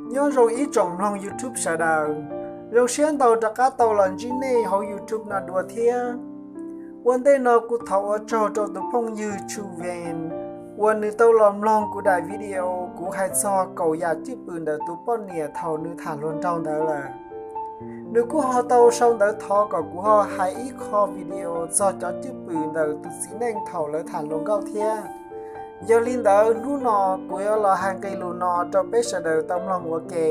Nyob zoo ib tsoom mloog YouTube sawv daws, zoo siab ntau rov qab tau los ntsib nej hauv YouTube no dua thiab. Ua ntej no kuv thov ua tsaug rau tus phooj ywg Chu Ven uas nws tau los mloog kuv daim video kuv hais txog kaum yam cwj pwm ntawm tus poj niam thaum nws tham hluas nraug ntawd lawm. Nws kuj ho tau sau ntawv thov kom kuv ho hais ib qho video txog cov cwj pwm ntawm tus txiv neej thaum lawv tham hluas nkauj thiab. Yog li ntawd hnub no kuv yuav los hais nqe lus no rau peb sawv daws tau mloog ua ke.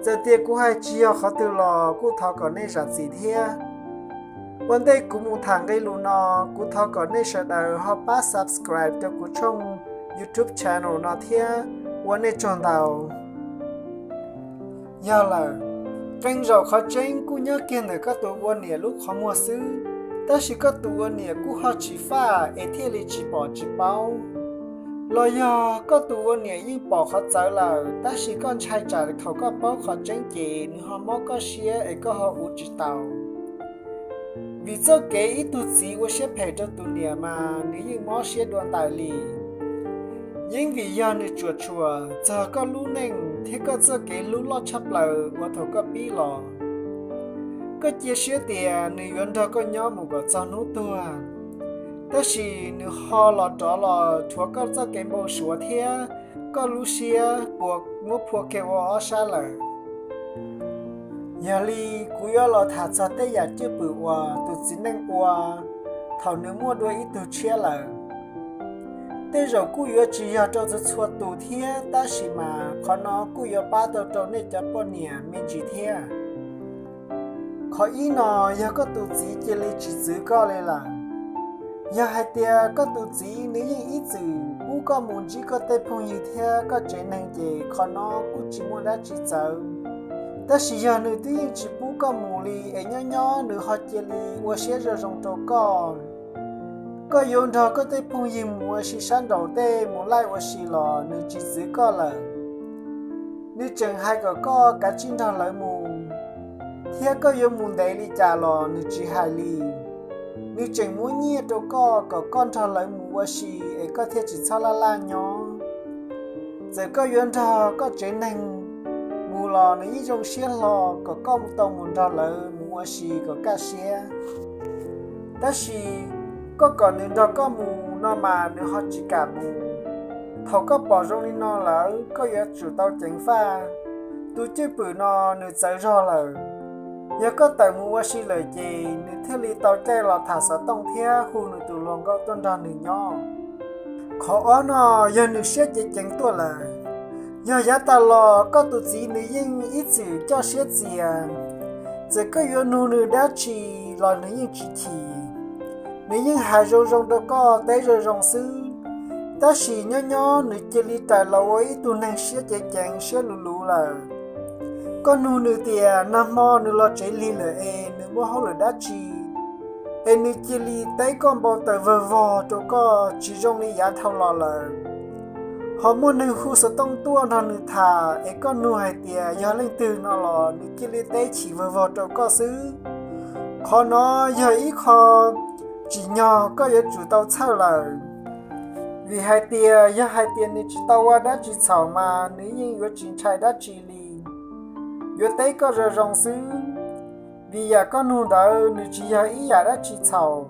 Txawm tias kuv hais tsis yog qhov twg los kuj thov kom nej zam txim thiab. Ua ntej kuv mus tham nqe lus no, kuv thov kom nej sawv daws ho pab subscribe rau kuv tshooj YouTube channel no thiab, ua nej tsaug ntau. Yog lawm, qee zaum qhov tseeb kuj nyob kiag ntawm koj tus ua niam lub qhov muag xwb, tab sis koj tus ua niam kuj ho tsis faj es thiaj li tsis pom tsis paub. Los yog koj tus ua niam yeej pom qhov txawv lawm, tab sis koj ntshai tsam thaum koj paub qhov tseeb ces nws ho mob koj siab es koj ho ua tsis tau. Vim txoj kev ib tug txiv ua siab phem rau tus niam mas nws yeej mob siab dua ntais li. Yeej vim yog nws tsuam tsuam txog koj lub neej thiab koj txoj kev hlub loj tshaj plaws uas thaum koj pib los. Koj cia siab tias nws yuav nrog koj nyob mus kom txog hnub tuag, tab sis nws ho los rov los rhuav koj txoj kev npau suav thiab koj lub siab puas muab phua kiag ua ob sab lawm. Yog li, kuv yuav los tham txog tej yam cwj pwm uas tus txiv neej ua thaum nws muaj dua ib tug tshiab lawm. Tej zaum kuj yuav tsis yog rau txhua txhua tus thiab, tab sis mas qhov no kuj yuav pab tau rau nej cov poj niam me ntsis thiab. Qhov ib no yog koj tus txiv cia li tsis txwv koj li lawm. Yog hais tias koj tus txiv nws yeej ib txwm pub koj mus ntsib koj tej phooj ywg thiab koj tsev neeg ces qhov no kuj tsis muaj dab tsi txawv. Tab sis yog nws twb yeej tsis pub koj mus li es nyob nyob nws ho cia li ua siab zoo zoo rau koj, koj yuav nrog koj tej phooj ywg mus ua si sab nraum tej mus laij ua si los nws tsis txwv koj lawm. Nws tseem hais kom koj kav tsij nrog lawv mus, thiab koj yuav mus ntev li cas los nws tsis hais li. Nws tseem muab nyiaj rau koj kom koj nrog lawv mus ua si es koj thiaj tsis txhob laj laj nyob. Txawm koj yuav nrog koj tsev neeg mus los nws yeej zoo siab hlo kom koj tau mus nrog lawv mus ua si kom kaj siab. Tab sis koj kom nws nrog koj mus no mas nws ho tsis kam mus. Thaum koj pom zoo li no lawm koj yuav tsum tau ceev faj. Tus cwj pwm no nws txawv zog lawm. Yog koj tawm mus ua si lawm ces nws thiaj li tau caij los tham xov tooj thiab hu nws tus hluas nkauj tuaj nrog nws nyob. Qhov ob no yog nws siab cev ceev tuaj lawm. Yog yav tas los koj tus txiv nws yeej ib txwm coj siab txias, txawm koj yuav nug nws dab tsi los nws yeej tsis chim. Nws yeej hais zoo zoo rau koj, teb zoo zoo xwb, tab sis nyob nyob nws cia li rais los ua ib tug neeg siab cev ceev siab luv luv lawm. Koj nug nws tias nag hmo nws los tsev lig lawm es nws muaj hauj lwm dab tsi, es nws cia li teb koj npau taws vawg vog rau koj tsis zoo li yav dhau los lawm. Ho muaj neeg hu xov tooj tuaj nrog nws tham es koj nug hais tias yog leej twg no los nws cia li teb chim vawg vog rau koj xwb. Qhov no yog ib qho tsim nyog koj yuav tsum tau txhawj lawm. Vim hais tias yog hais tias nws tsis tau ua dab tsi txhaum mas nws yeej yuav tsis ntshai dab tsi li, yuav teb koj zoo zoo xwb. Vim yam koj nug ntawd nws tsis yog ib yam dab tsi txhaum.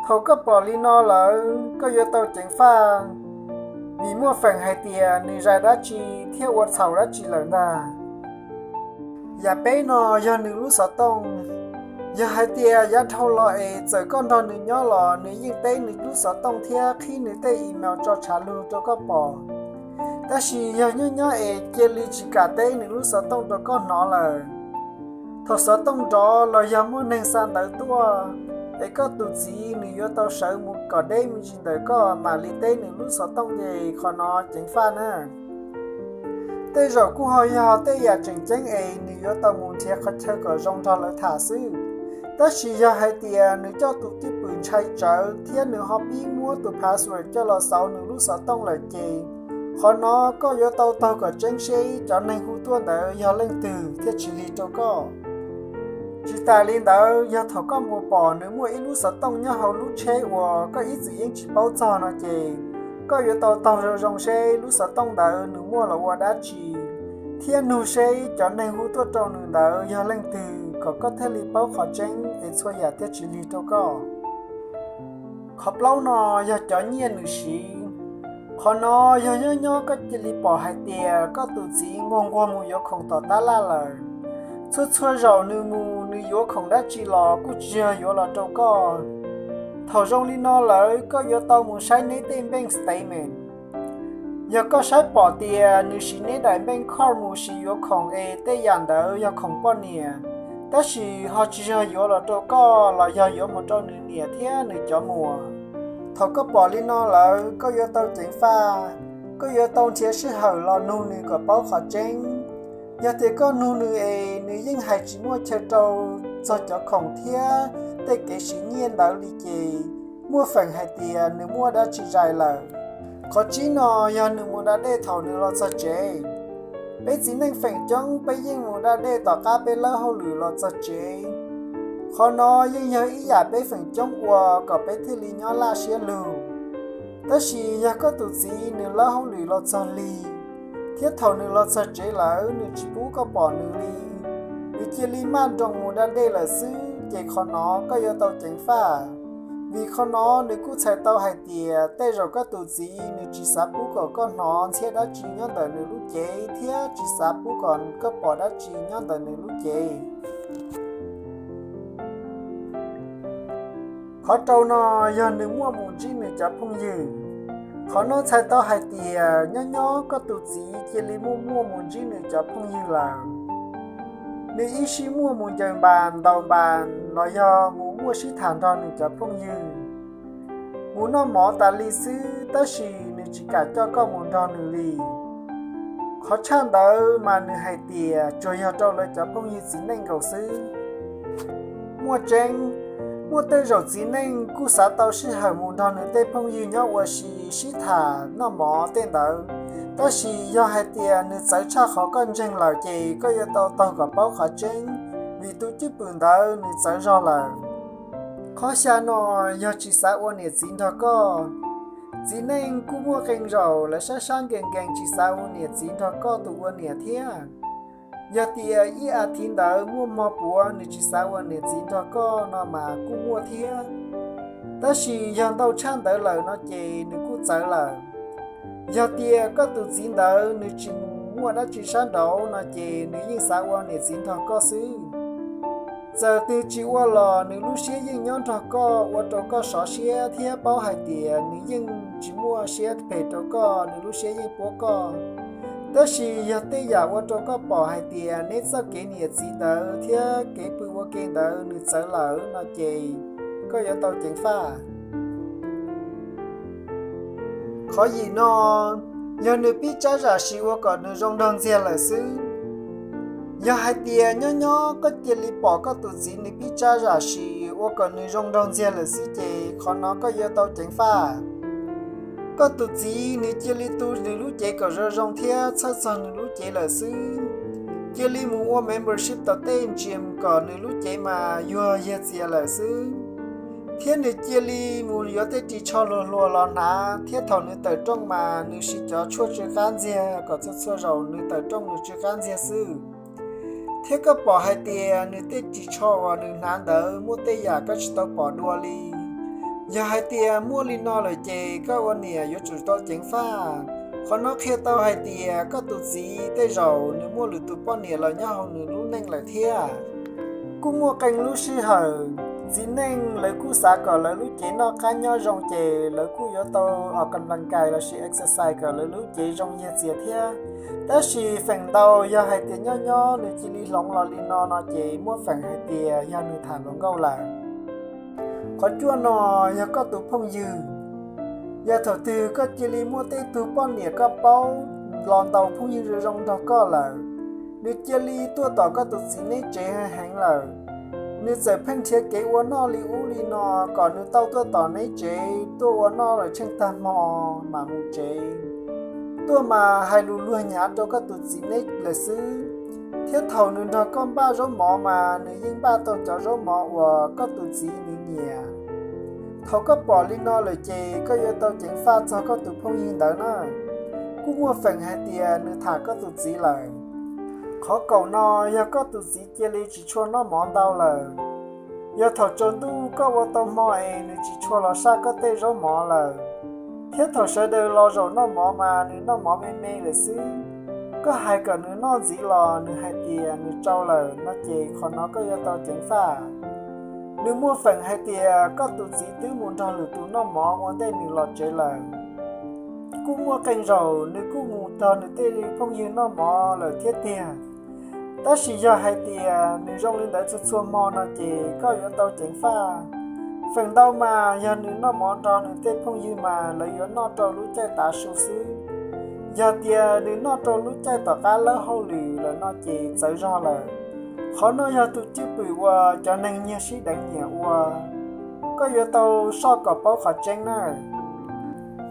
Thaum koj pom li no lawm koj yuav tau ceev faj, vim muaj feem hais tias nws zais dab tsi thiab ua txhaum dab tsi lawm ntag. Yam peb no yog nws lub xov tooj. Yog hais tias yav dhau los es txawm koj nrog nws nyob los nws yeej teb nws lub xov tooj thiab qhib nws tej email tso tshav lug rau koj pom, tab sis yog nyob nyob es cia li tsis kam teb nws lub xov tooj rau koj hnov lawm. Thaum xov tooj nrov los yog muaj neeg xa ntawv tuaj, es koj tus txiv nws yuav tau sawv mus kom deb me ntsis ntawm koj mam li teb nws lub xov tooj ces qhov no ceev faj na. Tej zaum kuj ho yog tej yam tseem ceeb es nws yuav tau mus nrhiav qhov chaw kom zoo nrog lawv tham xwb. Tab sis yog hais tias nws coj tus cwj pwm ntshai tsawv thiab nws ho pib muab tus password coj los xauv nws lub xov tooj lawm ces, qhov no koj yuav tau taug kom tseeb seb cov neeg hu tuaj ntawd yog leej twg thiaj tsis lig rau koj. Tsis tas li ntawd, yog thaum koj mus pom nws muaj ib lub xov tooj nyob hauv lub tsheb uas koj ib txwm yeej tsis paub txog no ces, koj yuav tau taug zoo zoo seb lub xov tooj ntawd nws muaj los ua dab tsi. thiab nug seb cov neeg hu tuaj rau nws ntawd yog leej twg kom koj thiaj li paub qhov tseeb es txhua yam thiaj tsis lig rau koj. Qhov plaub no yog cov nyiaj nws siv. Qhov no yog nyob nyob koj cia li pom hais tias koj tus txiv nquag nquag mus yuav khoom tom tab laj lawm. Txhua txhua zaus nws mus nws yuav khoom dab tsi los kuj tsis yog yuav los rau koj. Thaum zoo li no lawm koj yuav tau mus saib neb tej bank statement. Yog koj saib pom tias nws siv neb daim bank card mus siv yuav khoom es tej yam ntawd yog khoom poj niam, tab sis ho tsis yog yuav los rau koj los yog yuav mus rau nws niam thiab nws cov muam. Thaum koj pom li no lawm koj yuav tau ceev faj, koj yuav tau nrhiav sij hawm los nug nws kom paub qhov tseeb. Yog tias koj nug nws es nws yeej hais tsis muaj chaw rau txog cov khoom thiab tej kev siv nyiaj ntawd li ces muaj feem hais tias nws muaj dab tsi zais lawm. Qhov tsib no yog nws mus da dej thaum nws los txog tsev. Peb txiv neej feem coob peb yeej mus da dej tom qab peb lawb hauj lwm los txog tsev. Qhov no yeej yog ib yam peb feem coob ua kom peb thiaj li nyob laj siab lug. Tab sis yog koj tus txiv nws lawb hauj lwm los txog lig, thiab thaum nws los txog tsev lawm nws tsis pub koj pom nws li, nws cia li maj nroos mus da dej lawm xwb ces qhov no koj yuav tau ceev faj. Vim qhov no nws kuj txhais tau hais tias tej zaum koj tus txiv nws tsis xav pub kom koj hnov ntxhiab dab tsi nyob ntawm nws lub cev thiab tsis xav pub kom koj pom dab tsi nyob ntawm nws lub cev. Qhov rau no yog nws muaj mus ntsib nws cov phooj ywg. Qhov no txhais tau hais tias nyob nyob koj tus txiv cia li muaj muaj mus ntsib nws cov phooj ywg lawm. Nws ib sij muaj mus ncaws npas ntaus npas los yog mus muaj sib tham nrog nws cov phooj ywg, mus noj mov tas li xwb tab sis nws tsis kam coj koj mus nrog nws li. Qhov tshaj ntawd mas nws hais tias tsuas yog rau lawv cov phooj ywg txiv neej nkaus xwb. Muaj tseeb, muaj tej zaum txiv neej kuj xav tau sij hawm mus nrog nws tej phooj ywg nyob ua si sib tham noj mov tej ntawd, tab sis yog hais tias nws txawv tshaj qhov koj ntseeg lawm ces koj yuav tau taug kom paub qhov tseeb, vim tus cwj pwm ntawd nws txawv zog lawm. Qhov xya no yog tsis xav ua niam txiv nrog koj. Txiv neej kuj muaj qee zaum lawv sab sab nkees nkees tsis xav ua niam txiv nrog koj tus ua niam thiab. Yog tias ib as thiv ntawd muaj hmo puav nws tsis xav ua niam txiv nrog koj no mas kuj muaj thiab. Tab sis yog ntau tshaj ntawd lawm no ces nws kuj txawv lawm. Yog tias koj tus txiv ntawd nws tsis mus muaj dab tsi sab nraud no ces nws yeej xav ua niam txiv nrog koj xwb. Txawm twg tsis ua los nws lub siab yeej nyob nrog koj ua rau koj sov siab thiab paub hais tias nws yeej tsis muaj siab phem rau koj, nws lub siab yeej puab koj. Tab sis yog tej yam ua rau koj pom hais tias neb txoj kev niam txiv ntawd thiab kev pw ua ke ntawd nws txawv lawm no ces koj yuav tau ceev faj. Qhov yim no yog nws pib tsab zam sim ua kom nws zoo nraug ntxiag lawm xwb. Yog hais tias nyob nyob koj cia li pom koj tus txiv nws pib tsab zam sim ua kom nws zoo nraug ntxiag lawm xwb ces qhov no koj yuav tau ceev faj. Koj tus txiv nws cia li tu nws lub cev kom zoo zoo thiab txhawj txog nws lub cev lawm xwb. Cia li mus ua membership tom tej gym kom nws lub cev mas yuag yiag txias lawm xwb. Thiab nws cia li mus yuav tej ris tsho hluas hluas los hnav thiab thaum nws tawm rooj mas nws siv cov tshuaj tsw qab ntxiag kom txhua txhua zaus nws tawm rooj nws tsw qab ntxiag xwb. Thiab koj pom hais tias nws tej ris tsho uas nws hnav ntawd muaj tej yam koj tsis tau pom dua li. Yog hais tias muaj li no lawm ces koj ua niam yuav tsum tau ceev faj. Qhov no qhia tau hais tias koj tus txiv tej zaum nws muaj lwm tus poj niam los nyob hauv nws lub neej lawm thiab. Kuj muaj qee lub sij hawm, txiv neej lawv kuj xav kom lawv lub cev noj qab nyob zoo ces lawv kuj yuav tau o kam las kais lossis exercise kom lawv lub cev zoo yiag txias thiab. Tab sis feem ntau yog hais tias nyob nyob nws cia li hloov los li no no ces muaj feem hais tias yog nws tham hluas nkauj lawm. Qhov cuaj no yog koj tus phooj ywg. Yog thaum twg koj cia li muaj tej tug poj niam koj paub los ntaus phooj ywg zoo zoo nrog koj lawm, nws cia li tuaj tom koj tus txiv neb tsev heev heev lawm. Nws txawm pheej nrhiav kev ua noj li ub li no kom nws tau tuaj tom neb tsev tuaj ua noj lawm tsheej tag hmo mam mus tsev. Tuaj mas hais lus luag hnyav rau koj tus txiv neb lawm xwb. Thiab thaum nws nrog koj npaj zaub mov mas nws yeej npaj tau cov zaub mov uas koj tus txiv nws nyiam. Thaum koj pom li no lawm ces koj yuav tau ceev faj txog koj tus phooj ywg ntawd na. Kuj muaj feem hais tias nws tham koj tus txiv lawm. Qhov kaum no yog koj tus txiv cia li tsis tshua noj mov ntau lawm. Yog thaum tsaus ntuj koj ua tau hmo es nws tsis tshua los saj koj tej zaub mov lawm, thiab thaum sawv daws los zaum noj mov mas nws noj mov me me lawm xwb. Koj hais kom nws noj ntxiv los nws hais tias nws tsau lawm no ces qhov no koj yuav tau ceev faj. Nws muaj feem hais tias koj tus txiv twb mus nrog lwm tus noj mov ua ntej nws los tsev lawm. Kuj muaj qee zaum nws kuj mus nrog nws tej phooj ywg noj mov lawm thiab tiag. Tab sis yog hais tias nws zoo li ntawd txhua txhua hmo no ces koj yuav tau ceev faj. Feem ntau mas yog nws noj mov nrog nws tej phooj ywg mas lawv yuav noj rau lub caij tav su xwb. Yog tias nws noj rau lub caij tom qab lawb hauj lwm lawm no ces txawv zog lawm. Qhov no yog tus cwj pwm uas cov neeg nyiag sib deev nyiam ua. Koj yuav tau soj kom paub qhov tseeb na.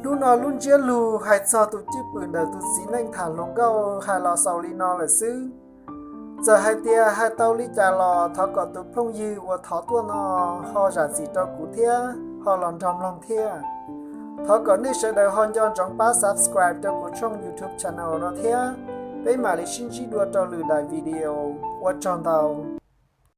Hnub no lub ntsiab lus hais txog tus cwj pwm ntawm tus txiv neej tham hluas nkauj hais los xaus li no lawm xwb. Txawm hais tias hais tau li cas los thov kom tus phooj ywg uas thov tuaj no ho zam txim rau kuv thiab ho los nrog mloog thiab. Thov kom nej sawv daws ho nco ntsoov pab subscribe rau kuv tshooj YouTube channel no thiab. Peb mam li sib ntsib dua rau lwm daim video. Ua tsaug ntau.